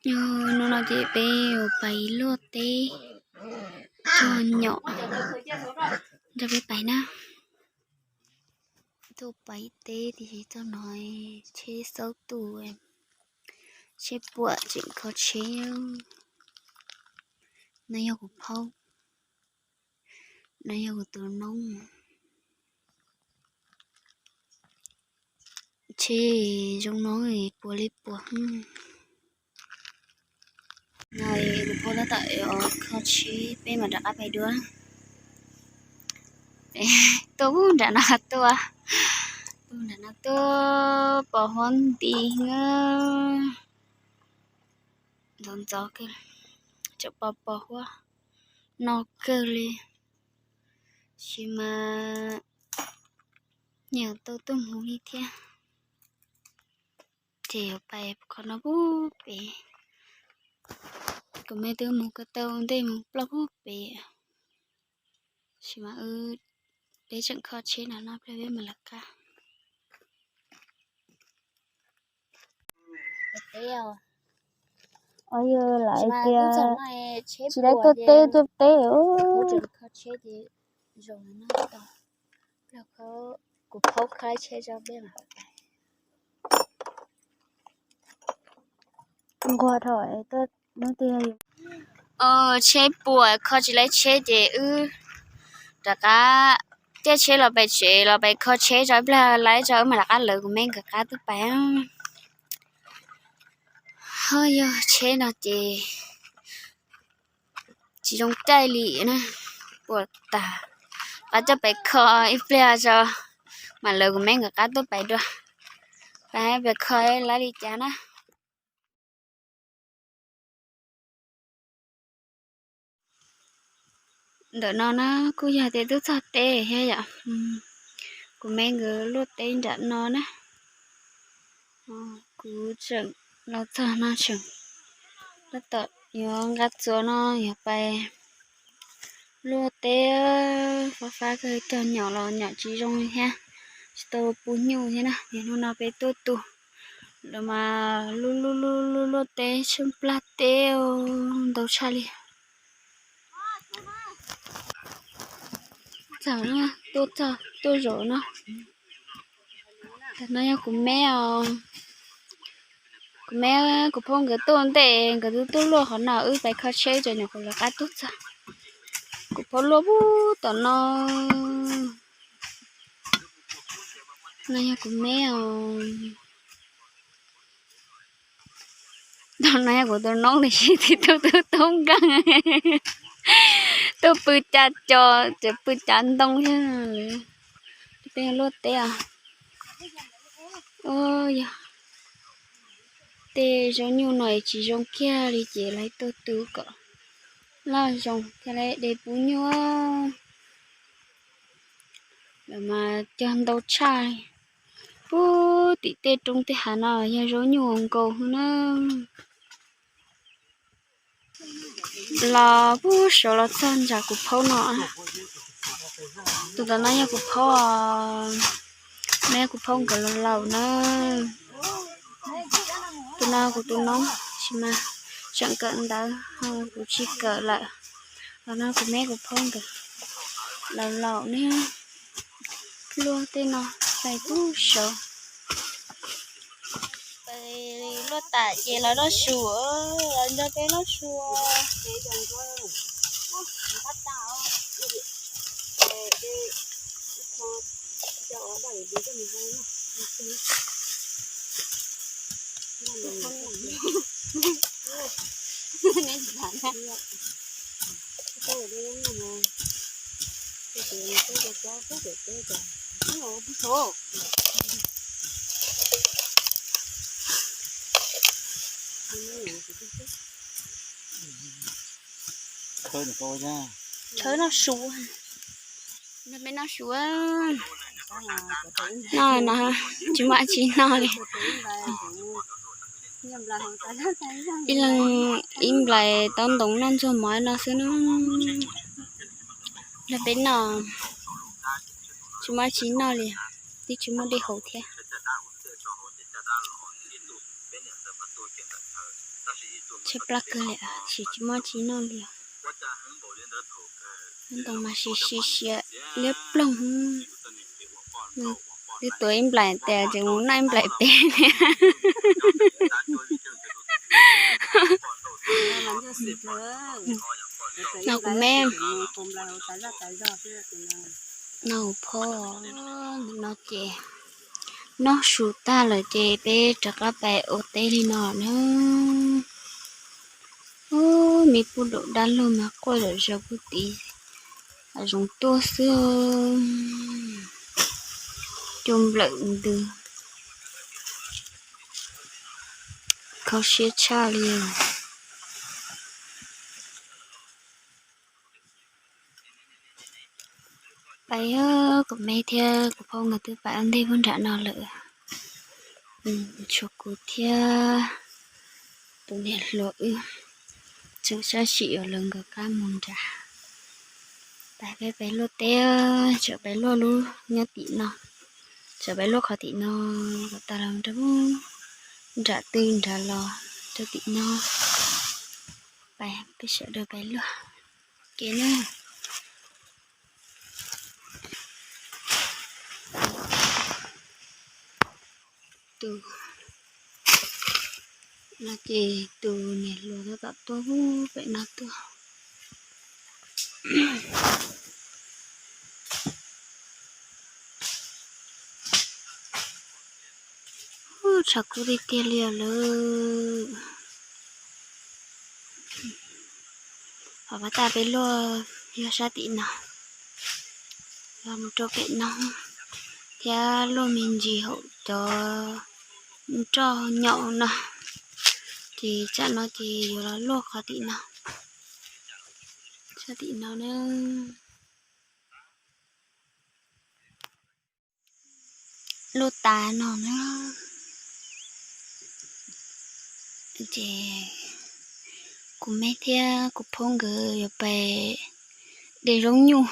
Hnub no ces peb yuav pais luaj teb cog nyom, nrog peb pais na. Tuaj pais teb tiam sis txog no tsheb xaub tuaj, tsheb puam tseem kho tsheb. No yog kuv phaub, no yog kuv tus noob. Tsheb zoo no puas li puas. No kuv phaub tab tom kho tsheb, peb mam rov qab pais dua. Tuaj nram no tuaj, tuaj nram no tuaj pos huab nti, ntxov ntxov kawg, tseem pos pos huab no kawg li. Tab sis mas nyiam tau tuaj mus li thiab. Ces yuav pais qhov no puag pem, kuv me twb mus ko taw ntej mus ploj puag pem. Tab sis mas wb, peb tseem kho tsheb no no pliag peb mam lawv qab. Yog lawv tias tsis laib tuaj teb tuaj teb. Nquag dhau, tsheb puas kho tsis laib tsheb ces wb rov qab caij tsheb los pem tsev los pem kho tsheb tso ib pliag laib tso wb mam rov qab lawv kuv me nkawd qab tuaj pais. Ho yog tsheb no ces tsis zoo caij li na, puas tas. Rov qab coj pem kho ib pliag tso mam lawv kuv me nkawd qab tuaj pais dua. Pais pem kho laib li cas na. Ntawm no na kuj yog tias twb txog teb thiab yom. Kuv me nkawd luaj teb nram no na. Kuv tseem los txog no tseem tab tom yuav nqa txuas no yuav pais luaj teb. Fab fab kawg, cog nyom los nyom tsis zoo li thiab, tsis tau pub nyuj thiab na. Niaj hnub no peb tuaj tu lawm mas luaj luaj luaj luaj teb tsheej plag teb ntau tshaj li. Txog, tuaj txog tuaj zaum no. Tam no yog kuv me os. Kuv me kuv phaub nkawd tuaj ntej, nkawd twb tuaj luaj qhov no, wb pais kho tsheb tso nyuam qhuav lawv qab tuaj txog. Kuv phaub luaj puag tom no. No yog kuv me os. Tam no yog kuv tus noob tiam sis twb tuaj toob nkeeg, tuaj pw cav cos, tseem pw cav ntoo thiab. Peb luaj teb os. Yog tej zaub nyuj no tsis zoo kiag li ces lawv tuaj tu kom loj zoo thiaj li de pub nyuj. Lawv mas cog ntau tshaj li. Puag tim tej roob tej hav no yog zaub nyuj nkaus na. Los puag saud los txog nram kuv phaub no. Tus tom no yog kuv phaub, no yog kuv phaub nkawd laus laus na. Tus no kuv tus noob, tab sis mas tseem kawm ntawv, kuv tsis kawm lawm. Los no kuv me kuv phaub nkawd laus laus ne. Luaj tej no pais puag saud. Luaj tas ces los noj su, los nrog peb noj su. Tshawb noj su, nrog peb noj su. No no tsis muaj dab tsi noj li. Ib leeg ib nplais taub ntoos noj ntxuag mov no xwb na. Nrog peb noj, tsis muaj dab tsi noj li, twb tsis muaj dej haus thiab. Tshaib plab kawg li, sim tsis muaj tsi noj li. Ntoo mas sis sis siav liab ploog. Twb tuav ib nplaim tes tseem mus noj ib nplaim pem li. No kuv me, no kuv phob, no ces noj su tag lawm ces peb rov qab pais ua teb li no na. Ub, me pub daum dab laug mas quaj zom zaws pub tid, zoov tuaj xwb. Cua nplawm ntws, kho siab tshaj li. Pais, kuv me thiab kuv phob nkawd twb pais ua ntej puag nram no lawm. Tshuav kuv thiab tus niam hluas wb tseem sab sim yuav lawv nkawd qab mus nrad. Pais peb pais luaj teb, tseem pais luaj lub nyob tim no, tseem pais luaj qhov tim no, kom tas los rau nram twg nrad los rau tim no. Pais peb sawv daws pais luaj kev na. Tus no ces tus niam hluas tab tom tuaj pem no tuaj. Tshav kub tiag tiag li os lawm. Ho pab tas peb luaj yog sab tim no, los mus rau pem no, thiab luaj me ntsis hauv cov nroj nyaum no, ces tsam no ces yuav los luaj qhov tim no, sab tim no na. Luaj tas no na, ces kuv me thiab kuv phob nkawd yuav pais de zaub nyuj.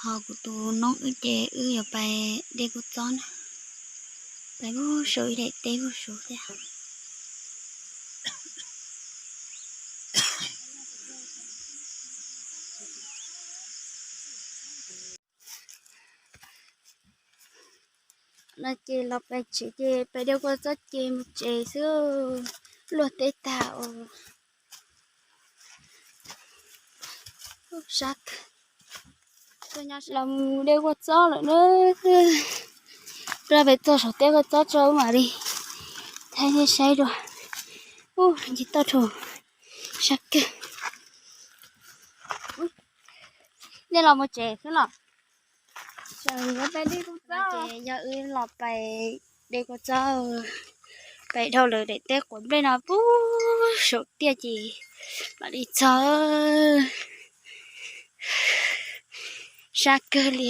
Ho kuv tus noob wb ces wb yuav pais de kua txob na, pais puag saum ib daim teb puag saud thiab. No ces los pais tsev ces pais de kua txob ces mus tsev xwb, luaj teb tag os. Sab, los mus de kua txob lawm na. Peb pais txog saum teb kua txob tso mam li thaij nej saib dua. Ub, ntsis toj rau, sab kawg. Nej los mus tsev xwb los? Ces yog wb los pais de kua txob, pais dhau lawm daim teb quav nplej no puag saum tiaj ces mam li txog. Sab kawg li.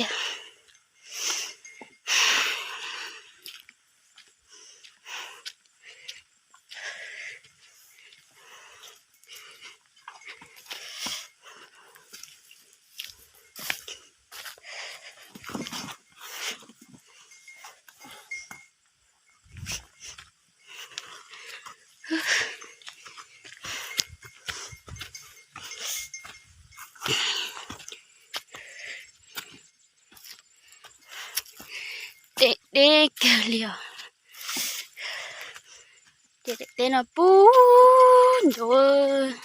Deb deb kawg li os. Ces daim teb no puag nraud.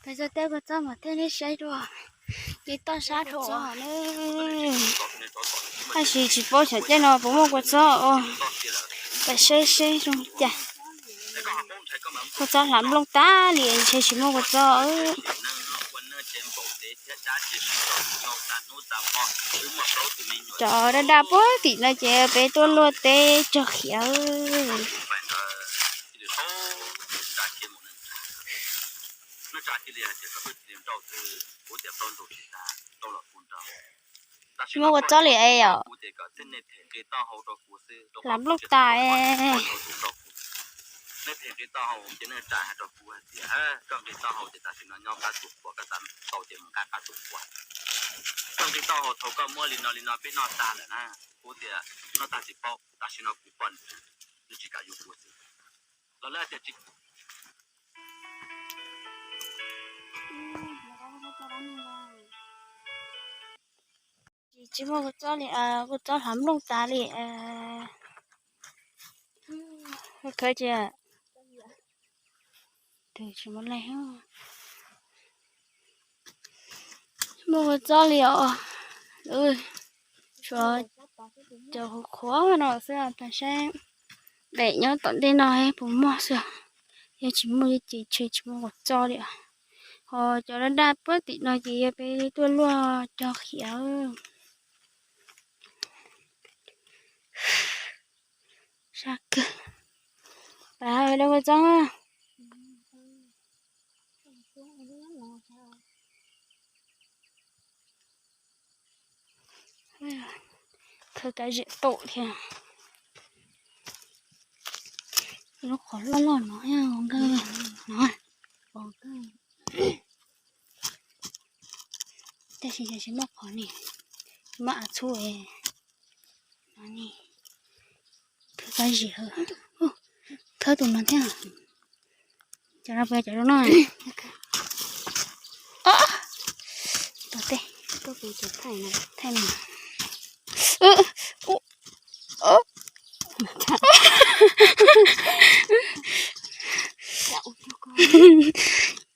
Pais txog teb kua txob mas thiaj nej saib dua. Ces toj sab dhau na. Tab sis tsis paub xyov caij no puas muaj kua txob os. Pais saib seb zoo li cas. Kua txob hlav nplooj tag li ntshe tsis muaj kua txob. Cov daj daj puag tim no ces peb tuaj luaj teb tsog khiav. Muaj ua txob li es yom. Lam nplooj tas es. Nej them nqi taub hau ces nej ras hais rau kuv hais tias koj nqi taub hau ces tam sim no nyob qab tus quas, koj xav tau ces mus nqa qab tus quas. Koj nqi taub hau thaum koj muab li no li no peb noj tag lawm na. Kuv tias noj tag tsis paub, tam sim no kuv pom nws tsis kam yuav kuv xwb. Los lawv tias tsis Tsis muaj ua txob li, ua txob hlav nplooj tas li. Khawb tsis, tsis muaj leej. Muaj ua txob li os. Tshuav cov qhuav qhuav no xwb, pab saib daim nyob tom ntej no puas muaj xwb. Yog tsis muaj ces tsis muaj ua txob li. Ho cov daj daj puag tim no ces yog peb tuaj luaj cog khiav. Sab kawg. Pab dej ua txob. Khawb kab ziam tau thiab. Lub qhov loj loj no, no. Tab sis tsis muaj qhov ni, muaj av txhub no ni. Khawb kab ziam, khawb tus no thiab. Cov no puas yog cov zoo no? Tom tej, thaij no.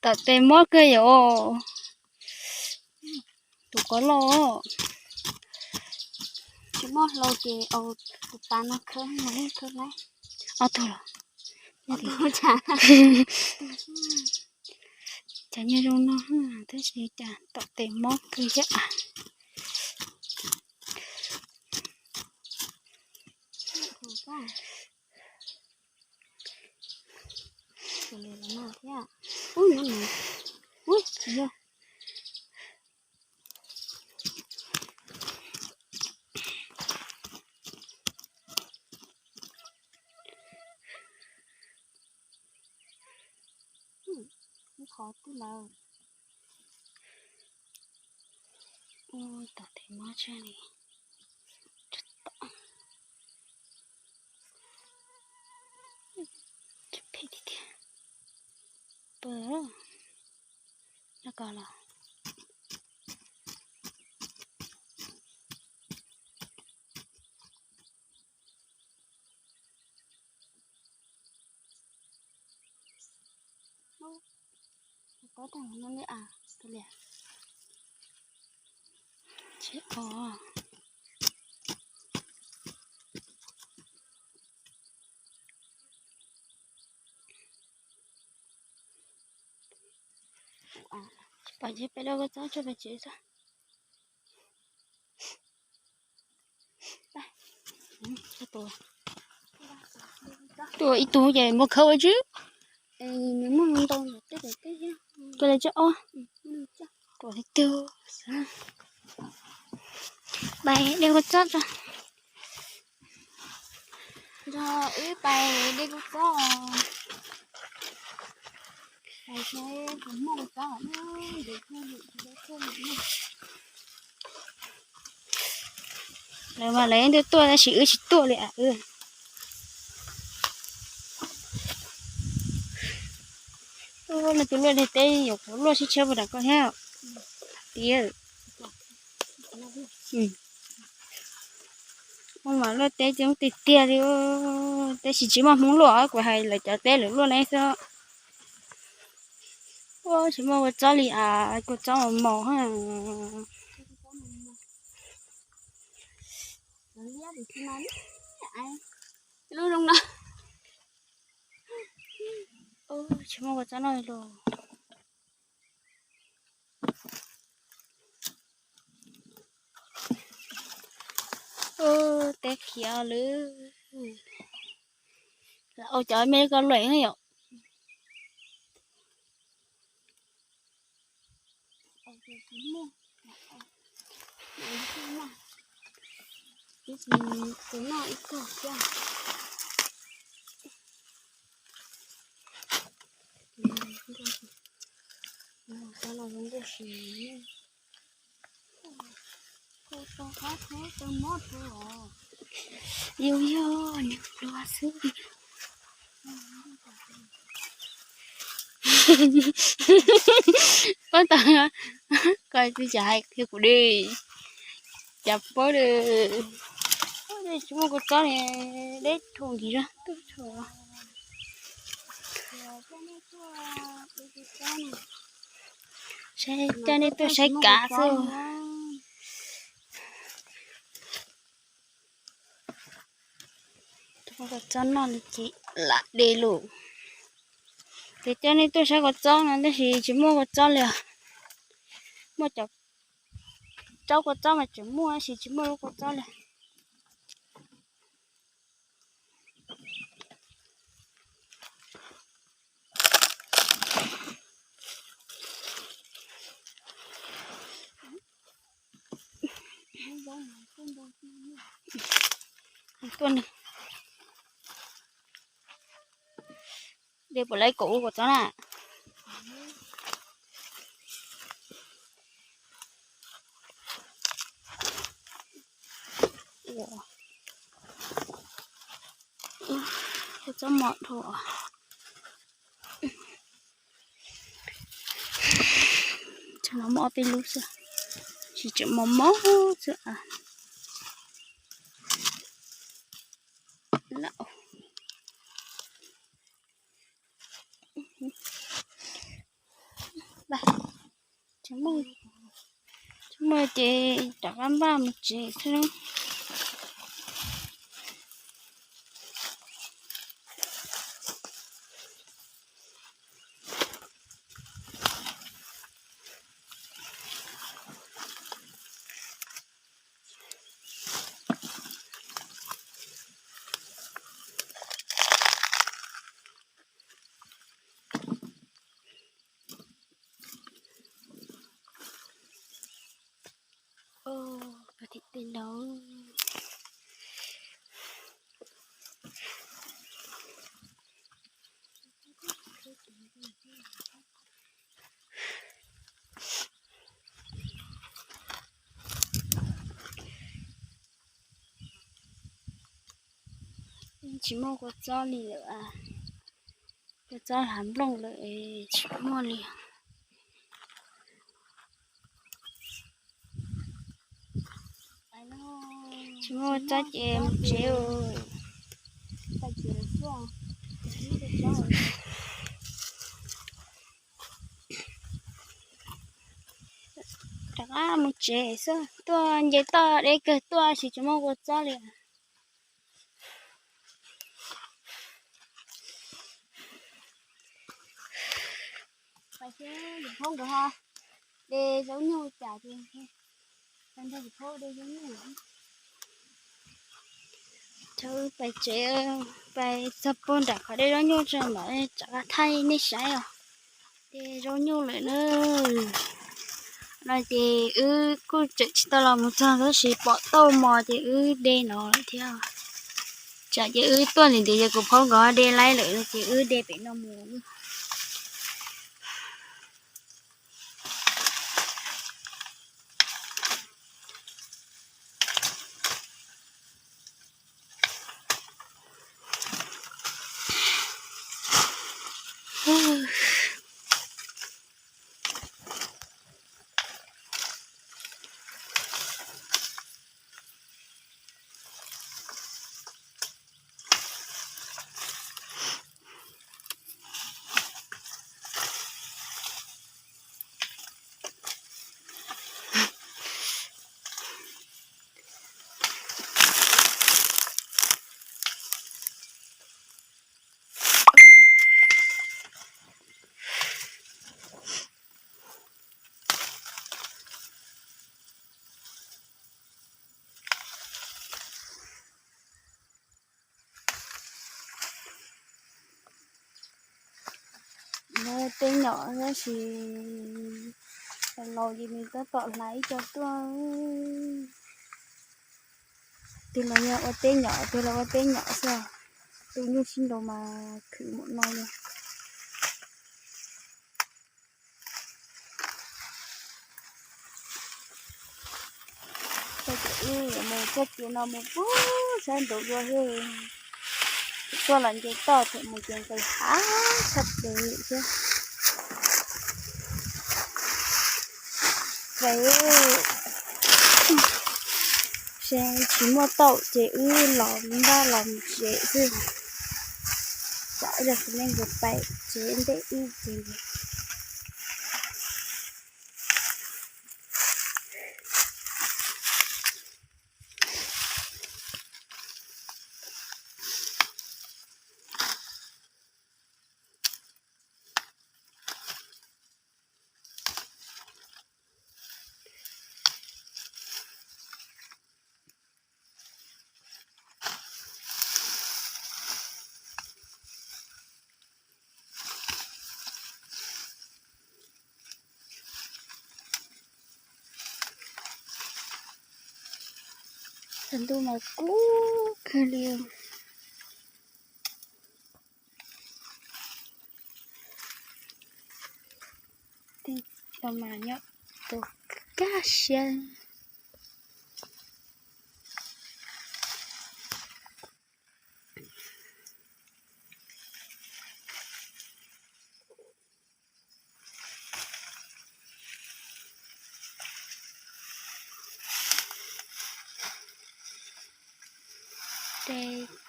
Tom tej mob kawg yom. Tus qov loj. Tsis muaj hlau ces tus pas no khawb, mus khawb lawm. Ob tug los? Cas nyob zoo no tab sis cas tom tej mob kawg thiab. Qhov twg lawm? Ua tom tej mob tshaj li. Phem tiag tiag. Pw no ko los. Tsis os. Tsis pom ces peb dej ua txob tso peb tsev xwb. Tua ib tug ces muab khawb ua tswb. Koj li tsab ob. Tua li tug. Pais dej ua txob tso. Nrog wb pais dej ua txob. Pais saib puas muaj ua txob. Lawv mas lawv yeej tuaj tuaj tab sis wb tsis tuaj li. Tus luaj teb yuav kuv luaj sib tshiab puas nram koj thiab tiag. Ua mas luaj teb ces tiag tiag li, tab sis tsis muaj hmoob luaj, kuv hais lawv cov teb lawv luaj ne xwb. Ua tsis muaj ua txob li as, kua txob mos mos. Lub zoo no. Tsis muaj ua txob noj li los. Teb khiav lawm. Lam ua cov me ko luam yom. Tus no ib tog thiab. Tus no zoo nkauj si. Yog yog nws pluag xwb. Pob tau, koj tsis hais qhia kuv di. Cas pob di, pob di tsis muaj kua txob li, deb rhuav nkig zog tuaj rhuav. Saib, coj nej tuaj saib kav xwb. Tsis muaj kua txob noj li ces lam de lawm. Ces coj nej tuaj saib kua txob no tab sis tsis muaj kua txob li os. Muaj cov tsob kua txob mas tseem muaj tab sis tsis muaj lub kua txob li. Tuaj nws. De puas lawv kaum ua kua txob na? Kua txob mos dhau. Tsam no muaj ob peb lub xwb, tsis tseem mos mos xwb. Tsis muaj ces rov qab npaj mus tsev xwb. Oj, koj thim tej laus. Tsis muaj kua txob li lawm. Kua txob hav nplooj lawm, tsis muaj li. Tsis muaj txob ces mus tsev. Rov qab mus tsev xwb, tuaj nce toj deb kawg tuaj sis tsis muaj kua txob li. Pais seb yawm Phaub nkawd ho de zaub nyuj cas ces nrog yawm Phaub de zaub nyuj. Thaum wb pais tsev, pais txog puag nram qhov de zaub nyuj tso mam rov qab thaij nej saib os. De zaub nyuj lawm na. No ces wb kuj tseem tsis tau los mus txog tab sis pom tauj mos ces wb de no lawm thiab. Tsam ces wb tuaj ntxiv ntxiv ces kuv Phaub nkawd de laib lawm no ces wb de pem no mus. Tej nyom tab sis laus ces nws tab tom hlais ib co tuaj. Twg los yog ua teb nyom, twg los ua teb nyom xwb. Tu nyuj sib nraus mas khwv mus no li. Wb mus txoj kev no mus pub sab nraud dua thiab. Tuaj los nce toj thaum mus ces nqis hav tshaj plaws thiab. Ces tsis muaj tauj ces wb los npaj los mus tsev xwb. Tsam ib pliag kuv nej nkawd pais tsev ntej wb ces Tsaus ntuj mas kub kawg li. Tej no mas nyob tus kaj siab. De,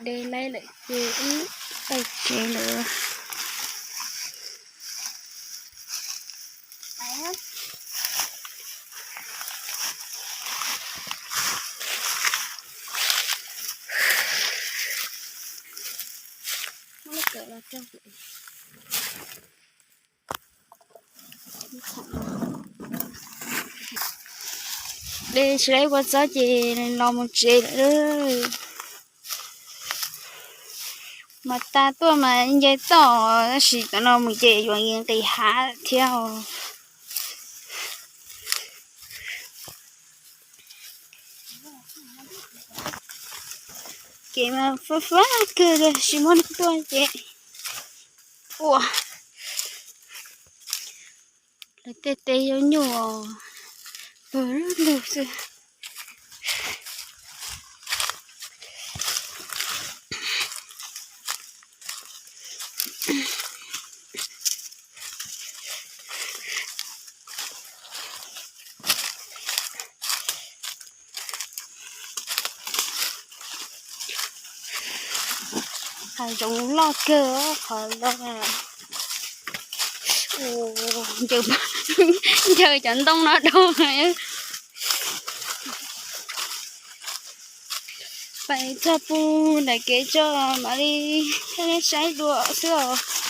de laib lawm ces wb pais tsev lawm. De tsis laib ua txob ces los mus tsev lawm. Mas tas tuaj mas nce toj, tab sis tam no mus ces yuav nqis hav thiab os. Kev mas fab fab kawg li, tsis muaj neeg tuaj ces ua lawv tej teb yuav nyuj pawg lug xwb. Hav zoov loj kawg qhov no. Ncaws cov ntoo no dhau. Pais txog pug nram kev tso mam li saib dua xwb os.